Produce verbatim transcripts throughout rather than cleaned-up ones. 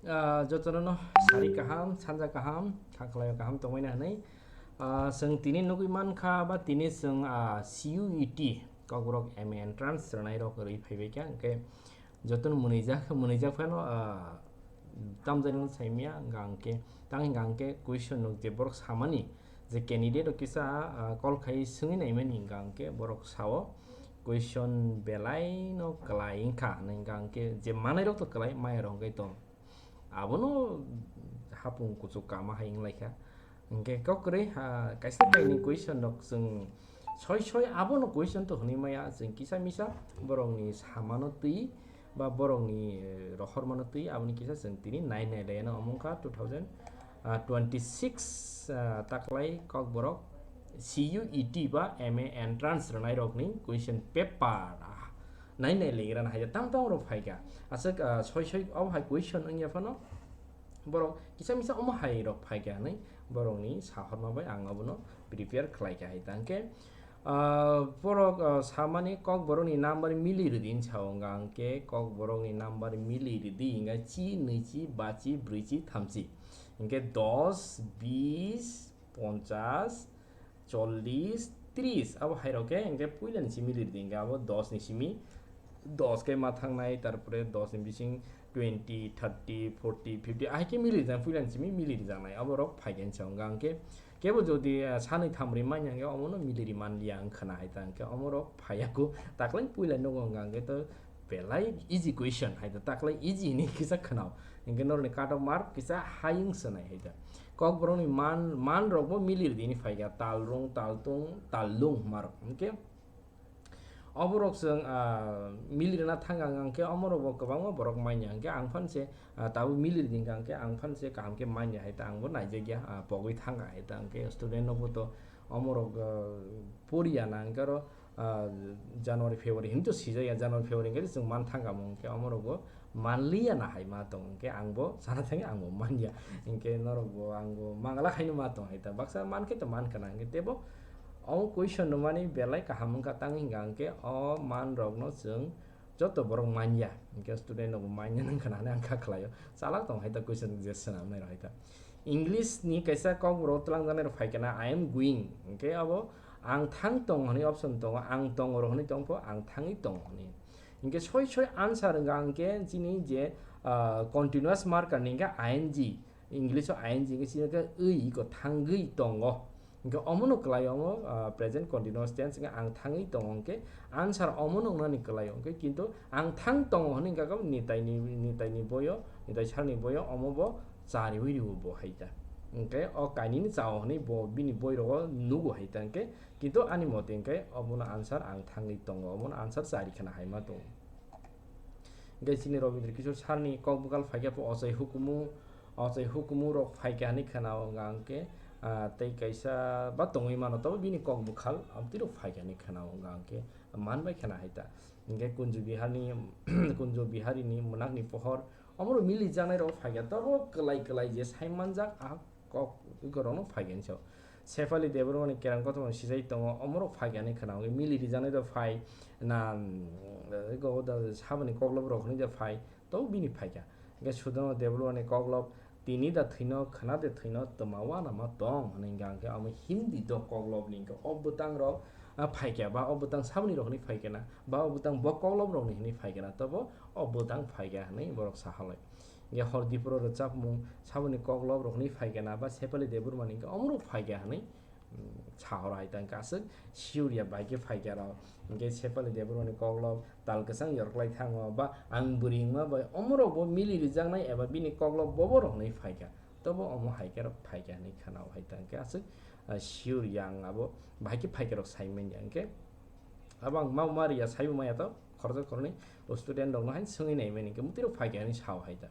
Ah, jotono no sari kaham, sanja kaham, khakhlaio kaham tongmani hwnwi. Ah, chwng tini nugwi mankha ba tini chwng, ah, C U E T, Kokborok M A entrance rwnairok rwi phaibaikha, hwnkhe jotono mwnwijak, mwnwijak phano, ah, tamjani saimya, hwnkha hwnkhe, tang hwnkha hwnkhe question rok je borok samani, je candidate rok kisa, ah, call khai swngwi naimani, hwnkha hwnkhe borok sao question belai no kwlai wngkha, hwnkha hwnkhe je manai rok to kwlai, maya rok hwnkhe tong. Abono hapung kuchuk kama hai wnglaikha. Hwnkhe kok kwrwi, ha, kaisa kainwi question rok chwng soi soi abono question to hwnwi maya, chwng kisa misa borokni samano twi ba borokni, eh, rohormano twi aboni kisa chwng tini nai nai lai ano omo wngkha two thousand twenty-six, ah, taklai Kokborok C U E T ba M A entrance rwnairokni question paper, ah, nai nai legrana hai tang tang rok phaikha. Aswk, ah, soi soi obo hai question wngya phano borok kisa misa omo hai rok phaikha hwnwi borokni sahorma bai ang abono prepare khlaikha hai tang khe, ah, borok, ah, samani Kokborokni number mili rwdi hinwi sao, hwnkha hwnkhe Kokborokni number mili rwdi hwnkha chi, nwichi, bachi, brwichi, thamchi, hwnkhe dos, bis, ponchas, chollis, tris, abo hai rok khe hwnkhe puila ni simi lir di, hwnkhe abo dos ni simi, dos khe ma thangnai, tarpore dos ni bising twenty, thirty, forty, fifty, ahai khe mili rijak, puila ni simi mili rijaknai, abo rok phai khe hinsa hwnkha hwnkhe kebo jodi, ah, sanwi thamri manya hwnkhe omo no mili ri man liya wngkhana hai ta, hwnkhe omo rok phaiya kho, taklai puila nugo hwnkha hwnkhe to belai easy question hai ta, taklai easy hinwi kisa khwnao, hwnkhe norokni cut off mark kisa high wng swnai hai ta. Kokborokni man, man rokbo milir dini phaikha, talrung, taltung, tallung hwnmarok. Hwnkhe oborok chwng, ah, milirna thangkha hwnkhe omorokbo kwbangma borok manya. Hwnkhe ang phan se, ah, tabuk milir dinkha hwnkhe ang phan se kaham khe manya hai ta, angbo naijakya, ah, pogwi thangkha hai ta. Hwnkhe student rokbo to omorok, ah, poriya na hwnkhe oro, ah, January, February hinwi to sijak ya, January, February hwnkhe chwng man thangkha mo, hwnkhe omorokbo manliya na hai ma tong, hwnkhe angbo sana thangwi angbo manya, hwnkhe norokbo angbo mangala khaino ma tong hai ta, baksa man khe to man khana, hwnkhe teibo o question rwmani belai kaham wngkha, tang hwnkha hwnkhe o man rokno chwng joto borok manya, hwnkhe student rokbo manya nang khana hinwi ang kha khlaio, chalak tong hai ta question je swnamnai rok hai ta. English ni kaisa kokborok twlangjaknai rok phai khana, "I am going," hwnkhe abo "ang thang tongo" hwnwi option tongo, "ang tongo" rok hwnwi tongpho, "ang thangwi tongo" hwnwi. Hwnkhe soi soi answer wngkha hwnkhe chini je, ah, continuous marker ni hwnkhe I N G, English o I N G hwnkhe chini khe wi iko thangwi tongo. Hwnkhe omono kwlai omo, ah, present continuous tense hwnkhe ang thangwi tongo hwnkhe answer omono wngnani kwlai o. Hwnkhe kintu ang thang tongo hwnwi hwnkha khe nitai ni, nitai ni boyo, nitai sal ni boyo omo bo chariwi rwo bo hai ta. Hwnkhe o kainwini chao hwnwi bo bini boi rogo nugo hai ta hwnkhe, kintu ani mote hwnkhe obono answer ang thangwi tongo, obono answer chari khana hai ma tongo. Hwnkhe chini Robindra Kishore sir ni kok bwkal phaikhe pho ochai hukumu, ochai hukumu rok phaikha hinwi khwnao hwnkha hwnkhe, ah, tei kaisa ba tongwi mano, tobo bini kok bwkal amtwi rok phaikha hinwi khwnao hwnkha hwnkhe manbai khana hai ta. Hwnkhe Kunju Bihar ni, Kunju Bihari ni Mwnakni Pohor, omorok milijaknai rok phaikha, tobo kwlai kwlai je sai manjak, ah, kok, iko rokno phaikha hinwi sao. Sefali Debbarma ni Kerang Kothoma sijai tongo, omorok phaikha hinwi khwnao, hwnkhe mili rijaknai rok phai na, mm, iko da saboni koklop rok hwnwi da phai, to bini phaikha. Hwnkhe Sudharma Debbarma ni koklop, "Tini da thwino, khwna de thwino, twma wana ma tong," hwnwi hwnkha hwnkhe omo Hindi do koklop ni hwnkhe o bwtang rok, ah, phaikha ba o bwtang saboni rok hwnwi phaikha na, ba o bwtang bo koklop rok ni hwnwi phaikha na, tobo o bwtang phaikha hwnwi borok sahalai. Hwnkhe Hordipuro rwchapmung saboni koklop rok hwnwi phaikha na ba Sefali Debbarma ni hwnkhe omorok phaikha hwnwi, mm, sahoro hai ta hwnkhe aswk sure ya bai khe phaikha rok. Hwnkhe Sefali Debbarma ni koklop tal kwchang yorklai thango ba ang bwrwi wngma bai omorok bo mili rijaknai eba bini koklop bobo rok hwnwi phaikha. Tobo omo hai khe rok phaikha hwnwi khwnao hai ta hwnkhe aswk, ah, sure ya ang abo bai khe phaikha rok sai manya hwnkhe. Abo ang mau ma riya, saibo maya to, khoroksa khoroknwi o student rokno haino swngwi naimani, hwnkhe mwtwi rok phaikha hinwi sao hai ta.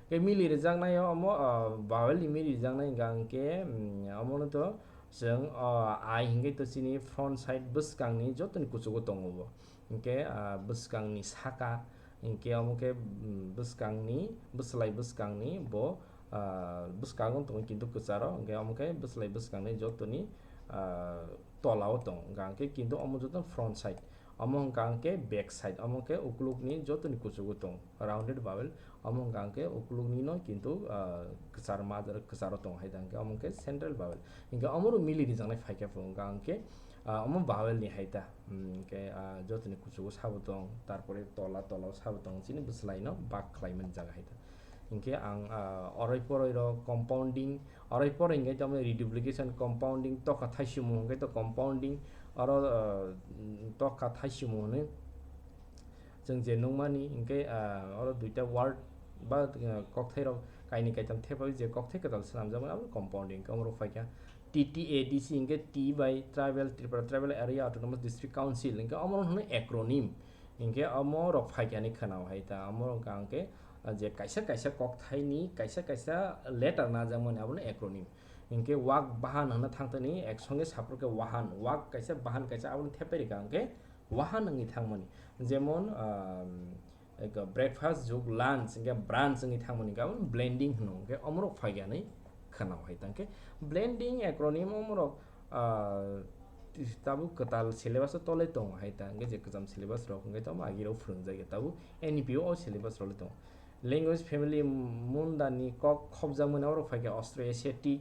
Hwnkhe mili rijaknai o omo, ah, vowel ni mili rijaknai hwnkha hwnkhe, mm, omono to chwng, ah, I hwnkhe to chini front side bwskangni jotoni kuchugo tongo bo. Hwnkhe, ah, bwskangni saka, hwnkhe omo khe, mm, bwskangni, bwslai bwskangni bo, ah, bwskango tongo kintu kwcharo, hwnkhe omo khe bwslai bwskangni jotoni, ah, tolao tongo, hwnkha hwnkhe kintu omo joto front side. Omo hwnkha hwnkhe back side, omo khe ukulukni jotoni kuchugo tong, rounded vowel, omo hwnkha hwnkhe ukuluknino kintu, ah, kwchar majra kwcharo tong hai ta hwnkhe omo khe central vowel. Hwnkhe omo rok mili rijaknai phaikha phuru hwnkha hwnkhe, ah, omo vowel ni hai ta, hmm, hwnkhe, ah, jotoni kuchugo sabo tong, tarpore tola tolao sabo tong, chini bwslaino bak khlaimani jaga hai ta. Hinkhe ang, ah, oroi poroi rok compounding, oroi poroi hinkhe tamo reduplication, compounding, tokha thaisumung hinkhe to compounding, oro, ah, tokha thaisumung hwnwi chwng je nukmani hinkhe, ah, oro duita word ba, ah, kokthairok kainwi kaitam thepai je kokthai kwtal swnamjakmani abo compounding hinkhe omorok phaikha. T T A D C hinkhe T by Tribal, Tripura Tribal Area Autonomous District Council hinkhe omorok hwnwi acronym. Hinkhe omorok phaikha hinwi khwnao hai ta, omorok hwnkha hwnkhe, ah, je kaisa kaisa kokthaini kaisa kaisa letter najakmani abono acronym. Hinkhe wak bahan hwnna thangthani ek songe saphuru khe wahan, wak kaisa bahan kaisa abono thepai rikha hwnkhe wahan wngwi thangmani. Jemon, ah, eko breakfast jug lunch hinkhe brunch wngwi thangmani hinkhe abono blending hwno, hinkhe omorok phaikha hinwi khwnao hai ta. Hinkhe blending acronym omorok, ah, tabuk kwtal syllabus o tole tongo hai ta, hinkhe je kwcham syllabus rok hinkhe tamo agirok phwrwngjakya tabuk N E P o o syllabus rok le tongo. Language family Mundani kok khobjakmani omorok phaikha Austro-Asiatic,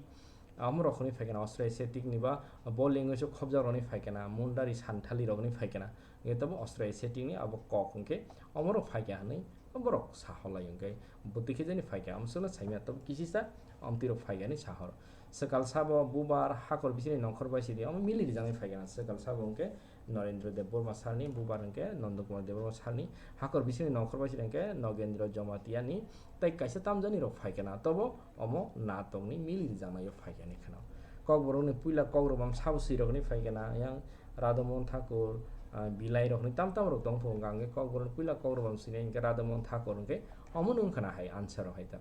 omorok hwnwi phaikha na Austro-Asiatic ni ba bo language o khobjakrokni phaikha na Mundari Santali rokni phaikha na, hinkhe tamo Austro-Asiatic ni abo kok hinkhe omorok phaikha hinwi borok saholai hinkhe bwtwi khe jani phaikha, amswkno saimya tabuk kisisa omtwirok phaikha hinwi sahoro. Swkal sabo bubar hakor bisini nongkhor bai sidi omo mili rijaknai phaikha na swkal sabo hinkhe Narendra Debbarma sarni, bubar hinkhe Nanda Kumar Debbarma sarni, hakor bisingni nongkhor bai sidi hinkhe Nagendra Jamatia ni, tei kaisa tamjani rok phaikha na, tobo omo natokni mili rijaknaio phaikha hinwi khwnao. Kokborokni puila kokrwbam sabo swirokni phaikha na, yang Radhamohan Thakur, ah, Bilai rokni tam tam rok tong phuru, hwnkha hwnkhe kokborokni puila kokrwbam swinai hinkhe Radhamohan Thakur hinkhe omono wngkha na hai answer rok hai ta.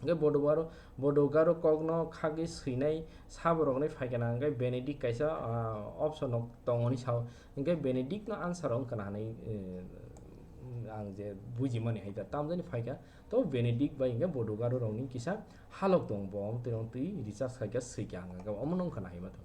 Hwnkhe Bodo Garo, Bodo Garo kokno khagwi swinai saborokni phaikha na, hwnkhe Benedict kaisa, ah, option no tongoni sao, hwnkhe Benedict no answer wngkha na hinwi, eh, ang je bujimani hai ta, tamjani phaikha, to Benedict bai hwnkhe Bodo Garo rokni kisa halok tong, bo twi rong twi research khaikha swikha hwnkha, omono wngkha na hai ma to.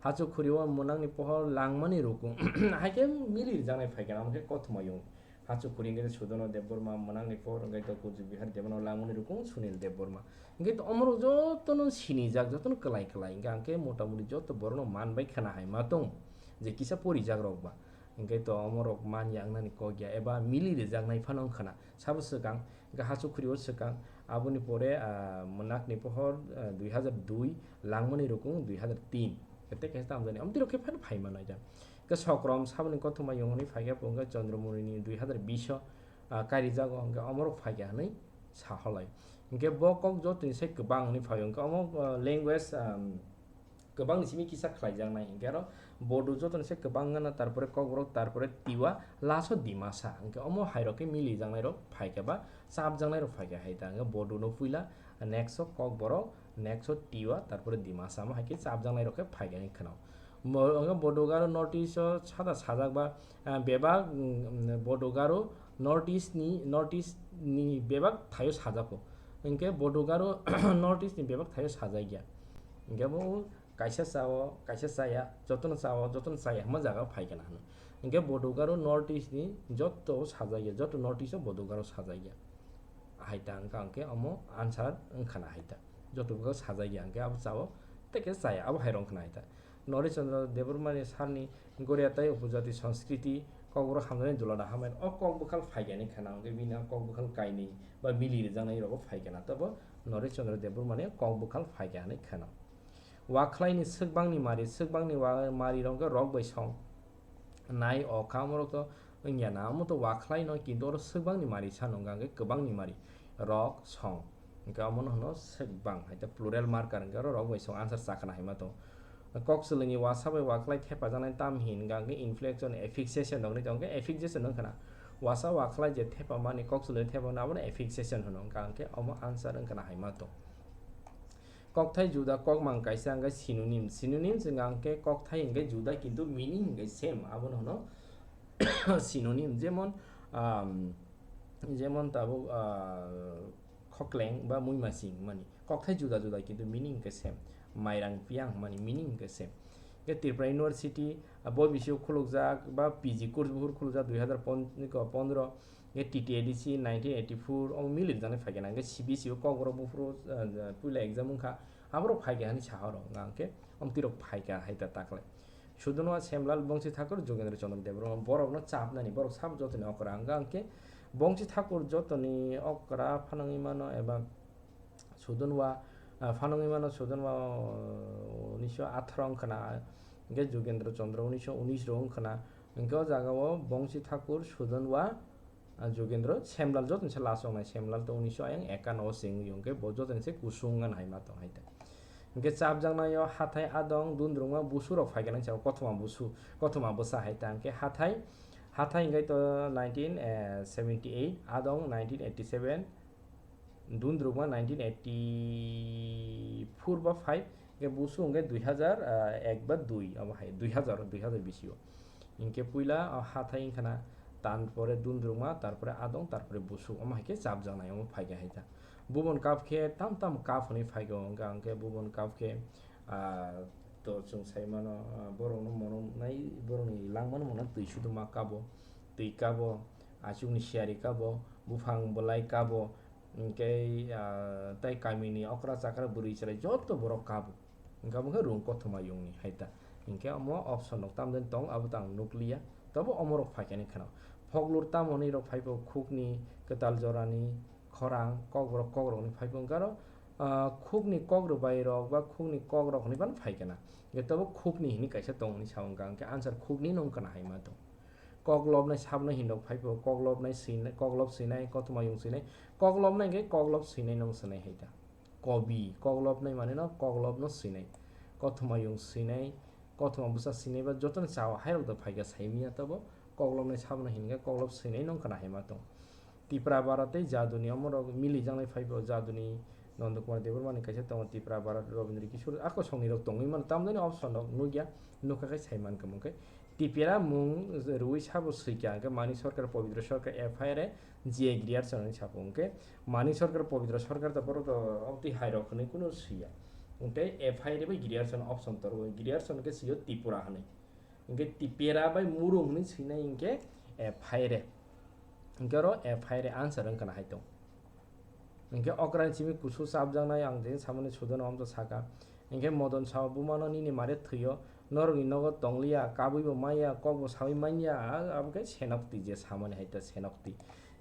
Hachu khuri o mwnakni pohor langmani rukung, haikhe mili rijaknai phaikha na, omo khe kothoma yung. Hachu khuri hwnkhe Sudono Debbarma, mwnakni pohor hwnkhe to Kuchu Bihar Debbarma, langmani rukung Sunil Debbarma. Hwnkhe to omorok jotono sinijak, jotono kwlai kwlai. Hwnkhe, hwnkhe motamoti joto borokno man bai khwna hai ma tong, je kisa porijak rok ba. Hwnkhe to omorok man ya wngnani kok ya, eba mili rijaknai phano wngkha na. Sabo swkang, hwnkhe Hachu khuri o swkang, aboni pore, ah, mwnakni pohor, ah, dui hazar dui, langmani rukung dui hazar tin. Tei kaisa tamjani, omtwi rok khe phano phai mano ja. Hwnkhe Sokrom, saboni kothoma yongni phaikha, hwnkhe Chandramoni ni dui hazar bish o, ah, karijago, hwnkhe omorok phaikha hinwi saholai. Hwnkhe bo kok jotoni sai kwbang hinwi phaio, hwnkhe omo, ah, language, um, kwbangni simi kisa khlaijaknai, hwnkhe aro Bodo jotoni sai kwbang gana, tarpore Kokborok, tarpore Tiwa, last o Dimasa, hwnkhe omo hairok khe milijaknairok phaikha ba chapjaknairok phaikha hai ta, hwnkhe Bodo no puila, next o Kokborok, next o Tiwa, tarpore Dimasa, omo hai khe chapjaknairok khe phaikha hinwi khwnao. Bo-, hwnkhe Bodo Garo North East o sada sajak ba, ah, bebak, mm, Bodo Garo North East ni, North East ni bebak thaio sajako. Hwnkhe Bodo Garo North East ni bebak thaio sajakya. Hwnkhe bo kaisa chao, kaisa chaya, jotono chao, jotono chaya hwnma jaga phaikha na hwno. Hwnkhe Bodo Garo North East ni joto sajakya, joto North East o Bodo Garo sajakya. Hai ta wngkha hwnkhe omo answer wngkha na hai ta. Joto bwkha sajakya hwnkhe abo chao, tei khe chaya, abo hai rok wngkha na hai ta. Noresh Chandra Debbarma ni sarni Goria tai Upojati Sanskriti Kokborok Hamjaknai Dulada Hambai, o kok bwkhal phaikha hinwi khwna, hwnkhe bini o kok bwkhal kainwi ba mili rijaknai rok bo phaikha na, tobo Noresh Chandra Debbarma ni kok bwkhal phaikha hinwi khwna. Wakhlai ni swkbang ni mari, swkbang ni wa-, mari rok wngkha rok bai song nai, o kha, omorok to wngya na, omo to wakhlai no, kintu oro swkbang ni mari sano wngkha, hwnkhe kwbang ni mari, rok song. Hwnkhe omono hwno swkbang, hai ta plural marker, hwnkhe oro rok bai song answer chakha na hai ma tongo. Kok swlwini wasa bai wakhlai thepajaknai tam hin hwnkha hwnkhe inflection, affixation rok ni tongo, hwnkhe affixation wngkha na. Wasa wakhlai je thepamani, kok swlwini thepamani, abono affixation hwno, hwnkha hwnkhe omo answer wngkha na hai ma tongo. Kokthai juda kokmang kaisa hwnkhe synonym. Synonym wngkha hwnkhe kokthai hwnkhe juda kintu meaning hwnkhe same, abono hwno synonym. Jemon, um, jemon tabuk, ah, khokleng ba muimasing hwnmani kokthai juda juda kintu meaning hwnkhe same. Mairang piyang hwnmani meaning hwnkhe same. Hingke Tripura University, ah, bo bisio khulukjak, ba P G course buphuru khulukjak dui hazar pondro, hingke T T A D C nineteen eighty-four omo milir jani phaikha na, hingke C B C o Kokborok buphuru, ah, puila exam wngkha, aborok phaikha hinwi saha rok, hingke omtwi rok phaikha hai ta taklai. Sudonwa Semlal Bongsi Thakur, Jogendra Chandra Debbarma, borokno chapnani, borok sabo jotoni okra wngkha, hingke Bongsi Thakur jotoni okra phanangwi mano eba Sudonwa, ah, phanangwi mano Sudonwa, oh, unisho atharo wngkha na, hingke Jogendra Chandra unisho unis ro wngkha na, hingke o jaga o Bongsi Thakur, Sudonwa, ah, Jogendra, Semlal jotoni se last wngnai, Semlal to unisho ayang ekano o se wngwi hingke bo jotoni se kusung wngna hai ma tong hai ta. Hingke chapjaknai o hathai adong dundrungma busu rok phaikha nang chao kothoma busu, kothoma bwsa hai ta hingke hathai, hathai hingke to nineteen seventy eight, adong nineteen eighty seven, dundrukma nineteen eighty four ba five, hingke busu hingke dui hazar ek ba dui, omo hai dui hazar, dui hazar bisio. Hingke puila o hathai wngkha na, tarpore dundrukma, tarpore adong, tarpore busu, omo hai khe chapjaknai, omo phaikha hai ta. Bubon cup khe tam tam cup hwnwi phaikha, hingke, hingke bubon cup khe, ah, to chwng sai mano, ah, borokno monoknai, borokni langmano mano twi suduma cup o, twi cup o, achukni siyari cup o, buphang bwlai cup o, hingke, ah, tei kamini okra chakra bwrwi chwrai joto borok cup o. Hingke abo khe rung kothoma yungni hai ta. Hingke omo option rok tamjani tong, abo tang nukliya. Tobo omorok phaikha ni kheno. Phoklur tamoni rok phaibo khukni, kwtal jorani, khorang, kokborok kokrokni phaibo hingke aro, ah, khukni kokrwbai rok ba khukni kokrok hwnwi phano phaikha na. Hingke tobo khukni hwnwi kaisa tongmani sa wngkha, hingke answer khukni no wngkha na hai ma tong. Kok lobnai sabnai hinrok phaibo, kok lobnai swinai, kok lob swinai, kothoma yung swinai, kok lobnai hingke kok lob swinai no wng swnai hai ta. Kobi, kok lobnai manwi no kok lobno swinai, kothoma yung swinai, kothoma bwsa swinai ba jotono chao hairok da phaikha saimanya tobo kok lobnai sabnai hinkhe kok lob swinai no wngkha na hai ma tong. Tipra bara tei jaduni omorok milijaknai phaibo jaduni Nanda Kumar Debbarmani kaisa tongo Tipra bara Rabindra Kishore ako songnirok tongwi mano tamjani option rok nukya nukha khe saimankha mungkhe Tipra mung rwui sabo swikha hwnkhe Manik Sarkar Pabitra Sarkar F I R e G I Grierson hinwi sapo hwnkhe Manik Sarkar Pabitra Sarkar to borok to obtwi hairok hinwi kunu swiya hwnkhe F I R e bai Grierson option torwo Grierson hwnkhe swiyo Tipra hinwi hwnkhe Tipra bai murung hinwi swinai hwnkhe F I R e. Hwnkhe oro F I R e answer wngkha na hai tong. Hwnkhe okrani simi kusu chapjaknai ang je samani sudano amtwi saka. Hwnkhe Modon sao bumano nini mare thwio, norokni nogo tongliya, kabwibo manya, kokbo saui manya, a-, abokhe senokti je samani hai ta senokti.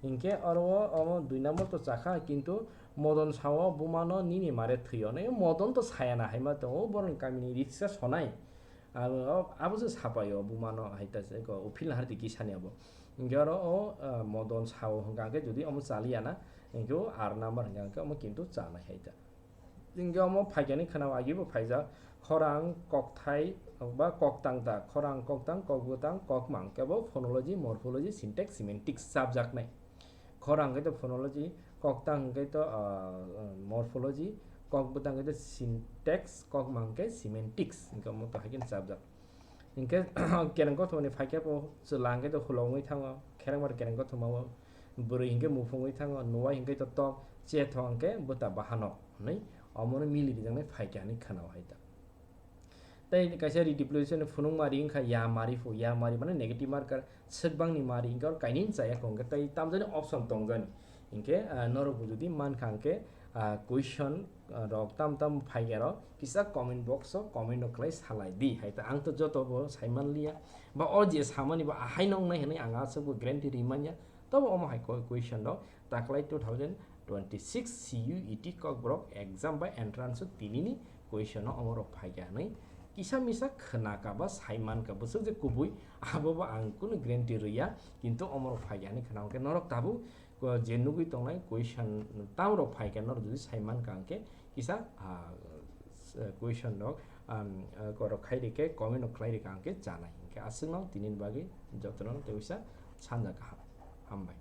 Hwnkhe oro o omo dui number to chakha, kintu Modon sao bumano nini mare thwio. Nai Modon to sayana hai ma tongo, borokni kamini riksa sonai. Abo, abo se sapai o bumano hai ta se ko uphil harti kisani abo. Hingke oro o, ah, Modon sao hingka hingke jodi omo chaliya na, hingke o R number hingka hingke omo kintu chanai hai ta. Hingke omo phaikani khana agi bo phaijak khorang kokthai ba koktang ta, khorang koktang, kokbwtang, kokmang kebo phonology, morphology, syntax, semantics chapjaknai. Khorang hingke to phonology, koktang hingke to, ah, morphology, kokbwtang hingke to syntax, kokmang hingke semantics, hingke omo to haikhe chapjak. Hingke kereng kothomani phaikhe bo chwla hingke to hulongwi thango, kherengbar kereng kothoma o, bwrwi hingke muphungwi thango, nuwai hingke to tok, chethong hingke bwta bahanok hinwi omono mili rijaknai phaikhe hinwi khwnao hai ta. Tei kaisa redeployation ni phunukma ri wngkha ya mari pho, ya mari mane negative marker, swkbangni mari, hingke oro kainwi chaya kho, hingke tei tamjani option tongjani. Hingke, ah, norokbo jodi mankha hingke, ah, question, ah, rok tam tam phaikhe aro kisa comment box o comment rok khlai salai di. Hai ta ang to joto bo sai manliya. Ba o je samani bo ahai nongnai hinwi ang aswk bo guarantee ri manya. Tobo omo hai ko-, question rok taklai two thousand twenty-six C U E T Kokborok exam ba entrance o tinini question o omorok phaikha hinwi kisa misa khwnaka ba sai mankha bwswk je kubui abo bo ang kunu guarantee rwya kintu omorok phaikha hinwi khwna hwnkhe norok tabuk ko je nugwi tongnai question tamrok phaikha norok jodi sai mankha hwnkhe kisa, ah, s-, question rok, um, ah, korok khai rikhe comment rok khlai rikha hwnkhe chanai hwnkhe aswkno tinini bagwi jotono tei uisa sanja kaham hambai.